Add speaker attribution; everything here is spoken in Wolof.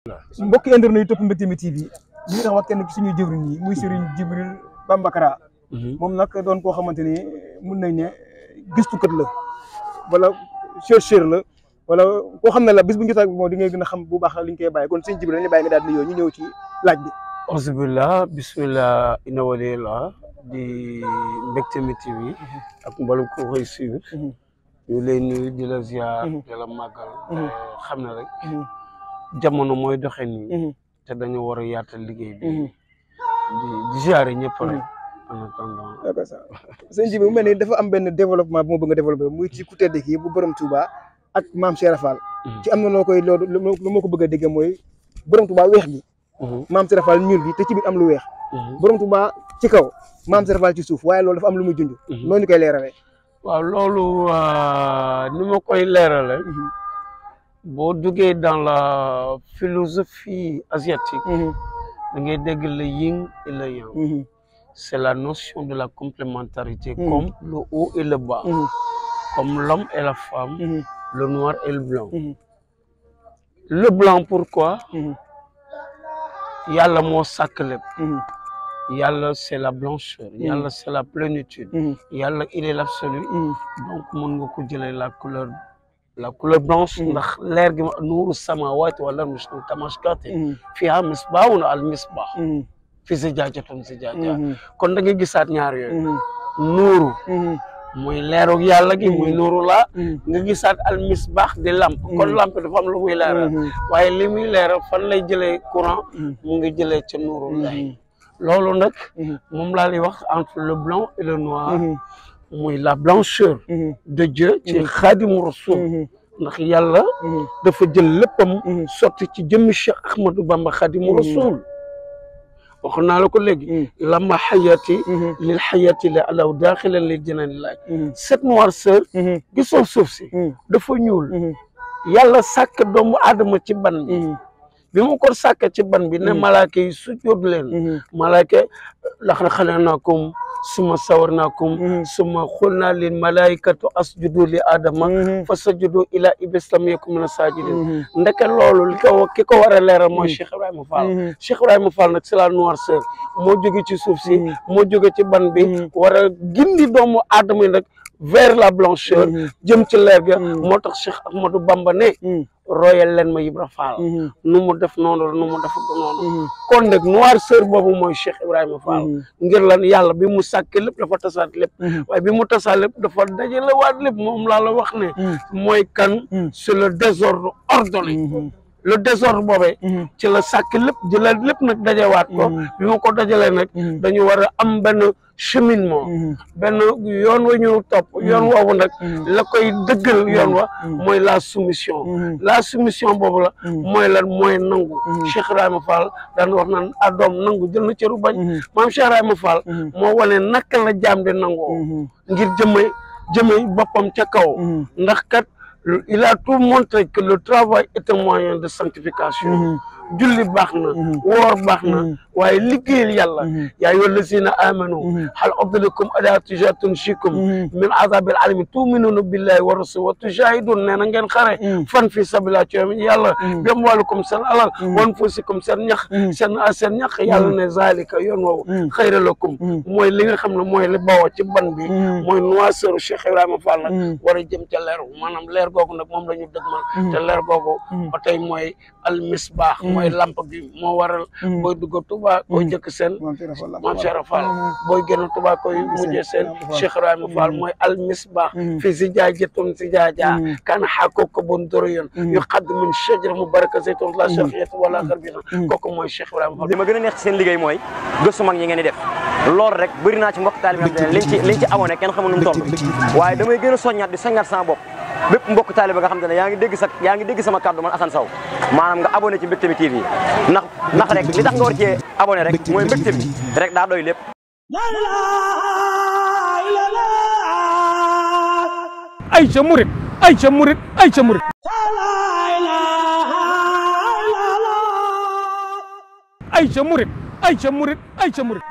Speaker 1: mbokki internet yi topp Mbectemi TV ñu ngi tax wax kenn ci suñuy jëwriñ yi muy Serigne Djibril Bamba Kara moom nag doon koo xamante ni mun nañ ne gëstukat la wala chercheur la wala koo xam ne la bis bu ñu jotaay moo di ngay gën a xam bu baax li ñu koy bàyyi kon Serigne Djibril dañuy bàyyi nga daal di nuyoo ñu ñëw ci laaj bi.
Speaker 2: Auzubillah bismillah inna walillah di Mbectemi TV ak mboolem ko koy suivre ñu lay nuyu di la ziar di la màggal xam ne rek jamono mooy doxe nii te dañu war a yaatal liggéey bi di ziare ñëpp rek en attendant.
Speaker 1: d'accord ça sëñ Djibril mu mel ni dafa am benn développement bu ma bëgg a développé muy ci ku tedd kii bu borom Touba ak maam Cheikh Fall ci am na loo koy loolu lu ma ko bëgg a dégg mooy borom Touba weex gi maam Cheikh Fall ñuul gi te ci biir am lu weex borom Touba ci kaw maam Cheikh Fall ci suuf waaye loolu dafa am lu muy junj noonu ñu koy leeralee.
Speaker 2: waaw loolu ni ma koy leerale boo duggee dans la philosophie asiatique da ngay dégg le yin et le yang c'est la notion de la complémentarité comme le haut et le bas comme l'homme et la femme le noir et le blanc le blanc pourquoi yàlla moo sàkk lépp yàlla c'est la blancheur yàlla c'est la plénitude yàlla il est l'absolu donc mën nga ko jëlee la couleur blanche ndax leer gi ma nuuru samaawaati wal ardi kamashkatin fiihaa misbaahun al misbaah fi zujaajatin zujaaja kon da nga gisaat ñaar yooyu nuuru muy leeroog yàlla gi muy nuuru la nga gisaat al misbaah di lamp kon lamp dafa am lu muy leeral waaye li muy leeral fan lay jëlee courant mu ngi jëlee ca nuuru lay loolu nag moom laa lay wax entre le blanc et le noir muy la blancheur de Dieu ci Xaadimu Rasuul ndax yàlla dafa jël léppam sotti ci jëmmi Cheikh Ahmadou Bamba Xaadimu Rasuul wax naa la ko léegi lama xayati lil xayati la alaw daaxilan lil jinaan laaj cette noirceur gisoo suuf si dafa ñuul yàlla sàkk doomu aadama ci ban bi mu ko sàkk ci ban bi ne malaaka yi sujjóot leen malaaka laqad xalaqnaakum summa sawarnaakum summa qulnaa lil malaa'ikati asjudu li aadama fa sajudu ila iblis lam yakun mina saajidin ndeke loolu ki ko war a leeral mooy Cheikh Ibrahima Fall Cheikh Ibrahima Fall nag c'est la noirceur moo jóge ci suuf si moo jóge ci ban bi war a gindi doomu aadama yi nag vers la blancheur jëm ci leer ga moo tax Cheikh Ahmadou Bamba ne royal leen ma Ibra Fall nu mu def noonu la nu mu def noonu kon nag noirceur boobu mooy Cheikh Ibrahima Fall ngir lan yàlla bi mu sàkke lépp dafa tasaat lépp waaye bi mu tasaat lépp dafa dajale waat lépp moom laa la wax ne mooy kan c'est le désordre ordonné le désordre boobee ci la sàkk lépp jëla lépp nag dajewaat ko bi ma ko dajalee nag dañu war a am benn cheminement benn yoon wa ñu topp yoon woowu nag la koy dëggal yoon wa mooy la soumission boobu la mooy lan mooy nangu Cheikh Ibrahima Fall daan wax naan doom nangu jël na cëru bañ maam Cheikh Ibrahima Fall moo wane naka la jaam di nangoo ngir jëmee boppam ca kaw ndax kat il a tout montré que le travail est un moyen de sanctification julli baax na woor baax na waaye liggéeyal yàlla yaa ayyuha allazina amanu hal adullukum ala tijaaratin tunjiikum min azabil alim tu'minuna billahi wa rasulihi wa tujahidun nee na ngeen xare fan fi sabilillah ci yàlla bi amwaalikum seen alal wa anfusikum seen ñax yàlla ne zalika yoon woowu xayra lakum mooy li nga xam ne mooy li bawoo ci ban bi mooy noirceur Cheikh Ibrahima Fall nag war a jëm ca leer maanaam leer googu nag moom la ñu dëgmal te leer googu ba tey mooy al misbah mooy lamp bi moo waral booy dugg Touba koy jëkk seen maam Cheikh Fall booy génn Touba koy mujjee seen Cheikh Ibrahima Fall mooy al misbah fi zujaajatin zujaaja kana xaakooka bon doroyon yu xadd min shajara mubaraka zaytun la sharqiyat wala gharbiyya kooku mooy Cheikh Ibrahima Fall.
Speaker 3: li ma gën a neex ci seen liggéey mooy gëstu mag ñi ngeen di def loolu rek bëri naa ci mbokk taalibe liñ ci abonné kenn xamul nu mu toll waaye damay gën a soññaat di soññaat sama bopp bépp mbokk taalibe nga xam te ne yaa ngi dégg sama kàddu man Assane Sow maanaam nga abonné ci Mbectemi TV ndax rek li tax nga war cee abonné rek mooy Mbectemi rek daa doy lépp.
Speaker 4: Aïcha Murid Aïcha Murid Aïcha Murid Aïcha Murid Aïcha Murid Aïcha Murid